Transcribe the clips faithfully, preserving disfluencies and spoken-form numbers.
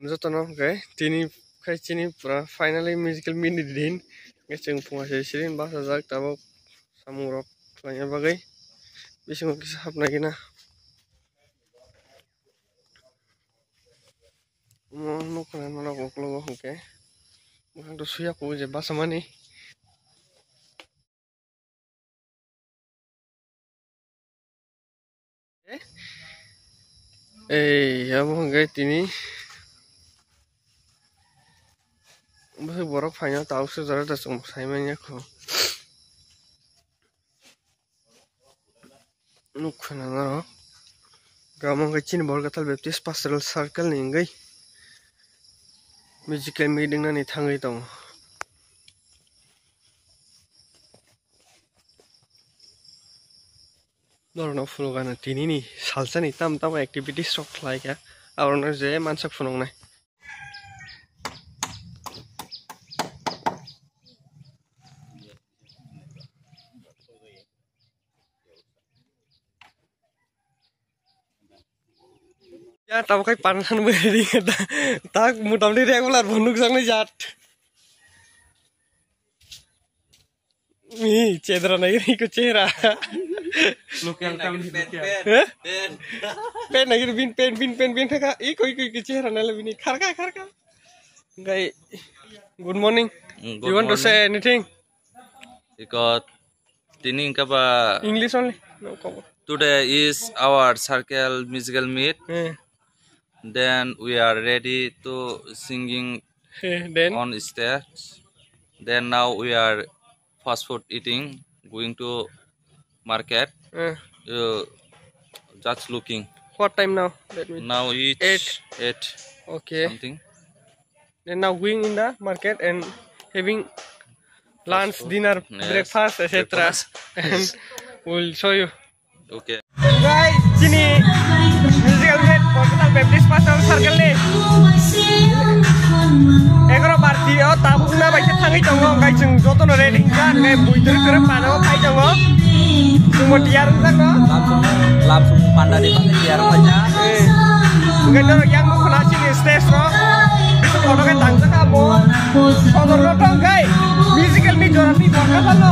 Jotono hwnkhe tini khai chini pura finally musical meet ni din. Hwnkhe chwng phunga se sirin bachajak tabuk samung rok khlaina bagwi bisingo kisa hapnai gina. Omo nukha nang mano uklogo hwnkhe. Bwkhak to suya kugo je bachamani. Ei, abo hwnkhe tini bwswk borok phaina tabuk se jora da chwng sai manya kho. Nukha nang aro. Gamo hwnkhe chini Borkathal Baptist Pastoral Circle ni wngwi musical meeting nani thangwi tongo. Norokno phunukgano tinini salsani tam tamo activities rok khlaikha, aborokno je mansak phunuknai. Ya, tamo khai pansan bo ready ta, ta motamoti regular bo nukjaknai jat. Ni chedra nai ri ko chehra. Local town ni local. Hah? Pen nai ri bin pen bin pen bin thaka. Iko iko iko chehra nai le bini kharka kharka. Guy, good morning. Mm, good morning. You want to say anything? Iko tini hwnkhe ba English only. No, come on. Today is our circle musical meet. Eh. Then we are ready to singing Eh, then? On stage. Then now we are fast food eating, going to market. Eh. Uh, just looking. What time now? That means now it's eight. Eight Okay. Something. Then now going in the market and having lunch, food. Dinner, yes, breakfast, et cetera. Breakfast. And we'll show you. Okay. Guys, chini musical meet Borkathal Baptist Pastoral Circle ni egaroh barti o tabuk na bai khe thangwi tongo, hwnkhe chwng jotono ready wngjak, hwnkhe bui twrwk twrwk panao phai tongo. Chwngbo tiyar wngjak no. Lam sumung, lam sumung panda ri mani tiyar wngjak. Eh. Hwnkhe norok yang nukho na chini stage no. Kono khe tangjak abo. Sodor no tong khai. Musical meet jora ni Borkathal no.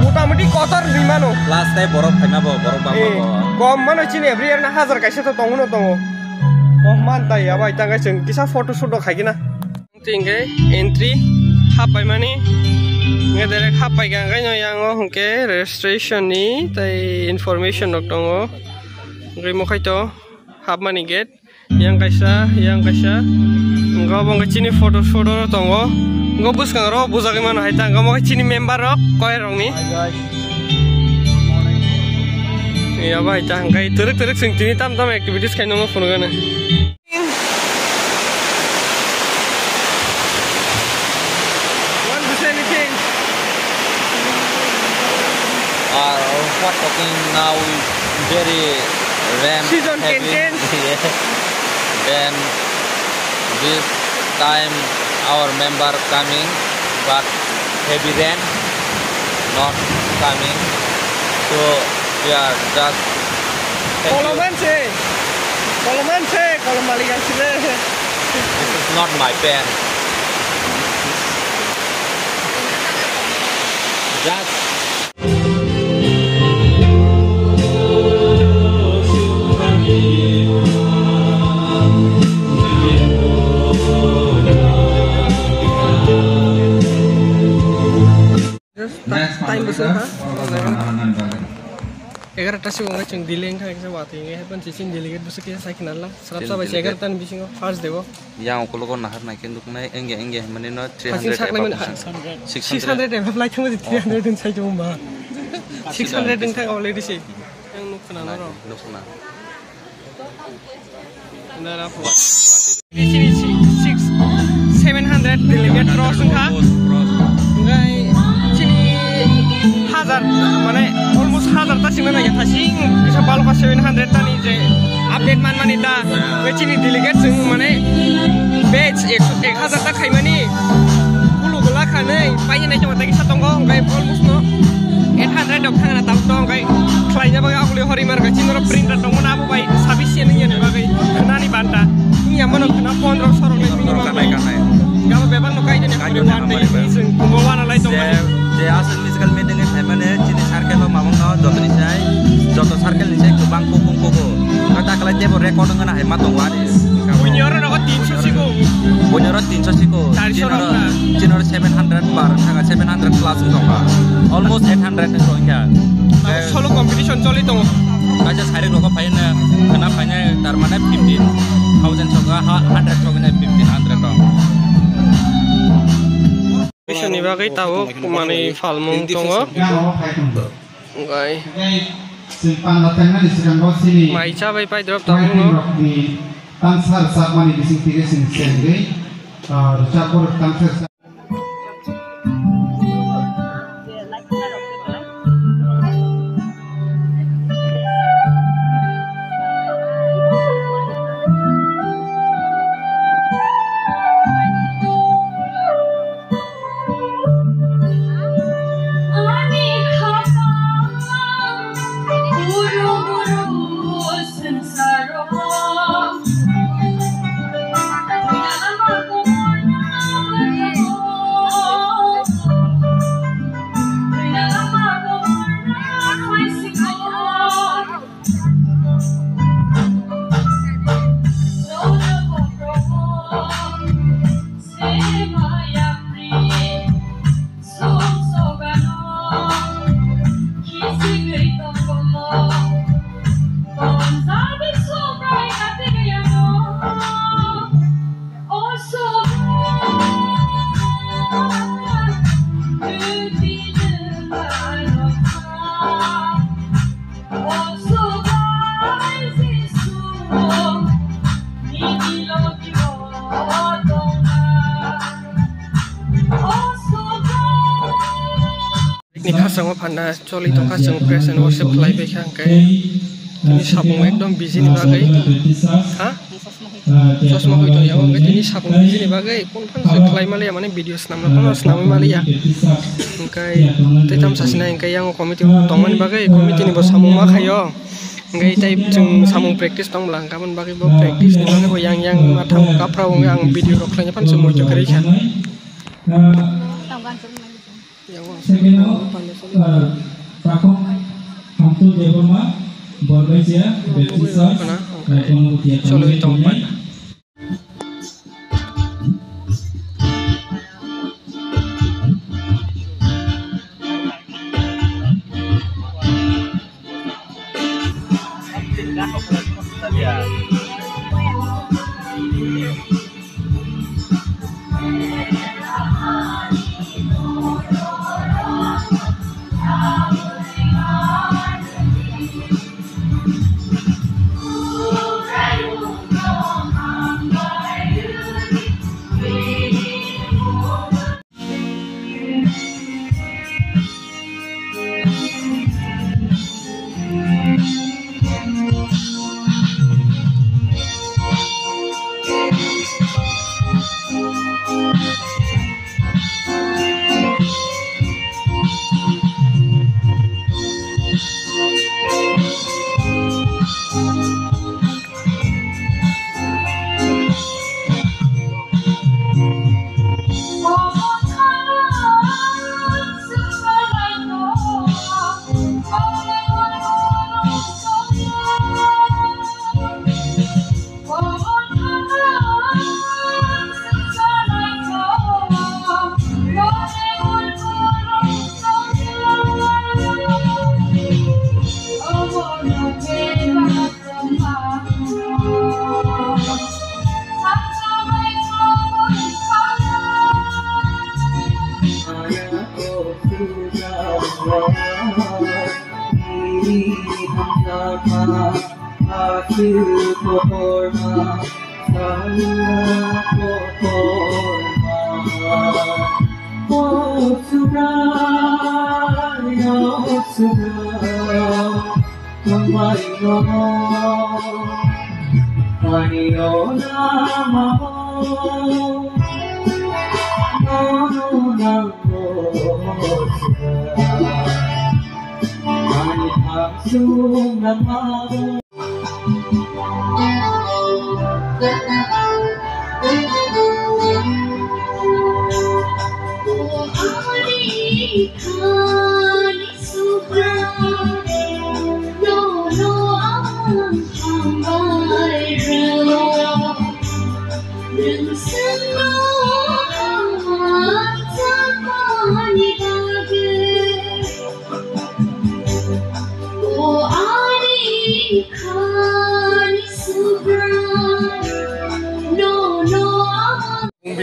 Motamoti kotor ri mano. Last time borok phaima bo, borok bangma bo. Eh, kom mano chini every year na hajar kaisa to tongo no tongo. Kom man tai abo ai tangai chwng kisa photo shoot rok khai gina. Tingkhe entry hap paimani. Nge direct hap paikha, hwnkhe no yango hwnkhe registration ni tai information rok tongo. Hwnkhe mokhai to hapmani gate. Yang kaisa, yang kaisa. Wngkha obo wngkha chini photo, photo tongo. Wngkha bwskango rok bujagwi mano hai ta. Wngkha omo khe chini member rok, choir rokni. Yabo hai ta, hwnkhe twrwk twrwk chwng tini tam tam activities khai nokno phunukgano. Want to say anything? Uh, what talking now is very rain. Season heavy. Change. Yeah. Then this time our member coming, but heavy rain not coming. So we are just Thank you. Koloman se, koloman se, kolom malik asile. This is not my pen. Just Just time bo sung ha. Egarota se wngkha chwng delay wngkha, kisa watwi wngkha, hai phano chini delegate bwswk kisa sai khna la. Srapsa bai egarota ni bisingo first day o. Yang ukologo nahar nai khe nuknai, engya engya hinmani no three hundred above. Six hundred above lai thangma three hundred wng sai chwng ba. Six hundred wng thang already se. Yang nuk khna na ro. Nuk khna. Chini six, seven hundred delegate cross wngkha. Hwnkhe chini hajar, mane almost hajar ta singna nangya, thasing kisa balokha seven hundred tani je update manmani ta. Hwnkhe chini delegate chwng mane batch ek, ek hajar ta khaimani. Kulu gula khanwi paina naitongma ta kisa tongo, hwnkhe almost no eight hundred rok thangna tabuk tongo, hwnkhe khlaina bagwi aguli hori marga chini oro printer tongmani abo bai sabis se nungya ni bagwi khnani banta. Wngya Mano khna pondro sorok le minimum kanai, kanai. Gabo bebak no kaidene Kaidene hambai, hambai, hambai. Chwng tongo wana lai tongmani. Je, je aswk musical meeting e phaimani chini circle o mamang no jotoni sai joto circle ni sai kwbang kuku kuku. Kata kala tebo record wngna hai ma tongo ani. Buini oro nogo tinso siko. Buini oro tinso siko. Chari Chini oro, sorok na. Chini oro seven hundred par, thanga seven hundred plus wngkha. Almost eight hundred wngkha. Solo competition choli tongo. Kaisa sari rogo phaina, khna phaina, tar mane fifteen thousand soka, ha, hundred soka na fifteen hundred rok. Bisoni bagwi tabuk manwi phalmung tongo. Gai. Mai chabai paidrop tabukno. Tangsar sakmani bising tiri sing sengri, ah, rwchapmung tangsar. Ni khasrango phanna choli tongkha, chwng praise and worship khlai paikha, hwnkhe tini sapung ekdom busy ni bagwi, ha? Chosma hoi tong ya, hwnkhe tini sapung busy ni bagwi kun phan se khlai maliya, mane video swnamna phano swnamwi maliya. Hwnkhe tei tam sasina hwnkhe yang committee tongmani bagwi committee ni bo samung ma khaio. Hwnkhe tei chwng samung practice tong bwla hwnkhe aboni bagwi bo practice ni bagwi bo yang yang ma thang kapra wngwi ang video rok khlaina phano se moito kwrwi kha. Yang ang Second, uh, Takhuk Hamtu Debbarma, Borbaisia, Baptist Church, uh, Konogutia, Cholo Tamangwi tong tongmani.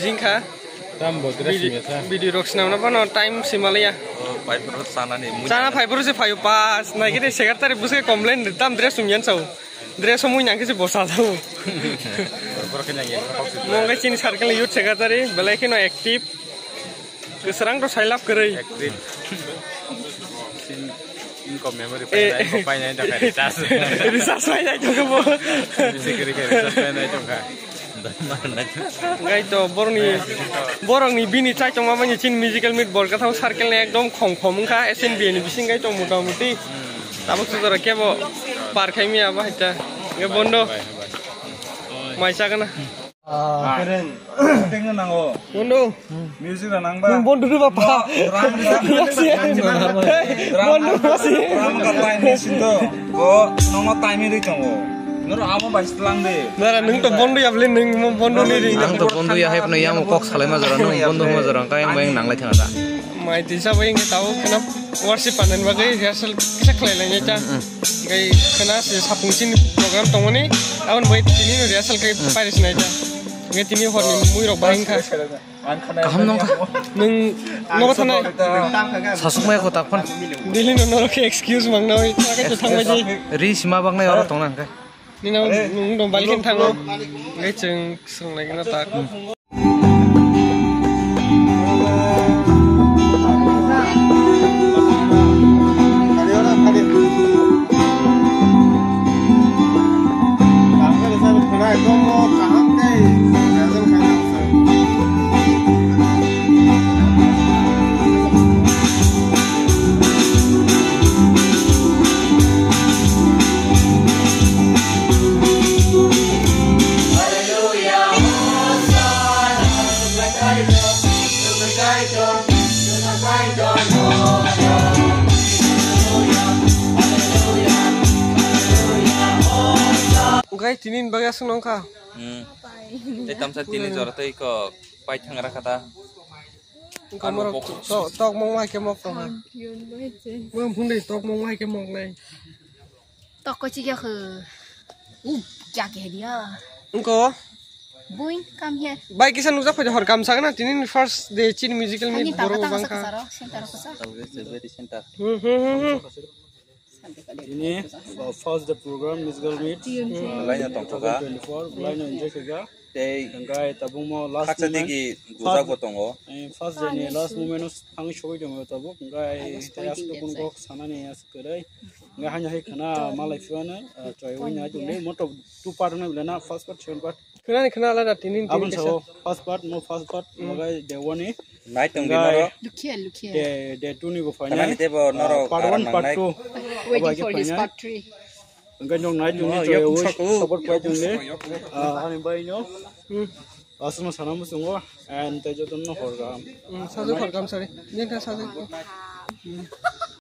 Jing kha. Tam bo dress Bidi, simi kha. Bidi rok swnamna bono time simalaya. O, pai phuru sanani mui Chana nang- phai phuru se phaio pas, nai khe de secretary buske complain tam dress sumyan sao. Dress mui nang khe se bosa dao. Borok khe nang ye, borok khe Mo ngai chini circle youth secretary, belai kheno active. Kwsrang to sailap kwrwi. Active. Income memory Eh. painai, painai tongkha, recharge. Recharge painai tongkha bo. Security recharge painai tongkha. Ngai to borokni, borokni bini chai tongma bani chin musical meet Borkathao circle ni ekdom khom khom wngkha S N B ni bising ngai to mota moti. Tabuk sujara kebo par khai miya ba haita. Ngai bondo. Mai chagana. Ah, keren. Tengno nango. Bondo. Music da nang ba. Nung bondo ri ba pa. Rang, rang, Yaksi. Rang, Bondo masi. Rang ka time ni sinto. Bo, nongo time ri tongo. Noro amo bai slang de. Nara nung to bondo ya bli nung mo bondo ni ri. Ang to bondo ya hai pno yang kok salai ma jora nung bondo ma jora kai yang bai nang lai thang da. Mai tisa bai ngi tau kena worship panen bagai rehearsal kisa khlai lai ta. Gai kena se sapung chin program tongoni. Abon bai tini rehearsal kai pairis nai ta. Nge tini horni mui rok bahing kha. Kaham nong kha. Nung nogo thanai. Sasuk maya ko tak phone. Dili no norok khe excuse mang nai. Thang bai jai. Ri sima bak nai oro tong nang khe. Nino nung dong balik khe thango. Ngai chwng swrwng lai gana tak. Guys, tini ni bagwi aswk nong kha. Hmm. Tei tamsa tini jora tei kok pai thangra kha ta. Wngkha aro norok bok- to-, tokmung hai khe mok tong kha. Mo phundai tokmung hai khe mok nai. Tok ko chikya khe. U, kya keh diya? Wngkha. Buin, come here. Bai kisa nukjak phai de hor kam sakna tini ni first day chini musical meet Ani borok tata bang kasa kha. Kasa ro, center kasa. Always a very center. Hmm, hmm, hmm, hmm. Ini, uh, first day program, musical meet, Belai no tongthok kha. Twenty-four, belai no enjoy kha. Tei Hingkai tabuk mo last khaksa moment, digi first, gujak bo tongo. Eh, first day ni last moment o thangwi sogwi tongo tabuk. Hingkai tei aswk kok sanani aswk kwrwi. Hingkai haino hai khwna malai phiyano, uh, choi wngya tongwi mo to two part wngna belai na, first part, second part. Khwnani khwna alada tini tini Aboni kisa. Sao first part, mo first part, mo gai dewani. Nai tong di norok. Lukhiya, lukhiya. De, de two ni bo phainai. Khwnani tebo norok Ah, part aram one, part nangnai. Two. Waiting for his part three. Hingke nwng nai tong di chaya ui, support khlai tong di. Ah, ani bai no. Hmm. Aswkno sana muchungo, and tei jotono hor kaham. Hmm, sajak hor kaham, sorry. Nini kha sajak. Hmm.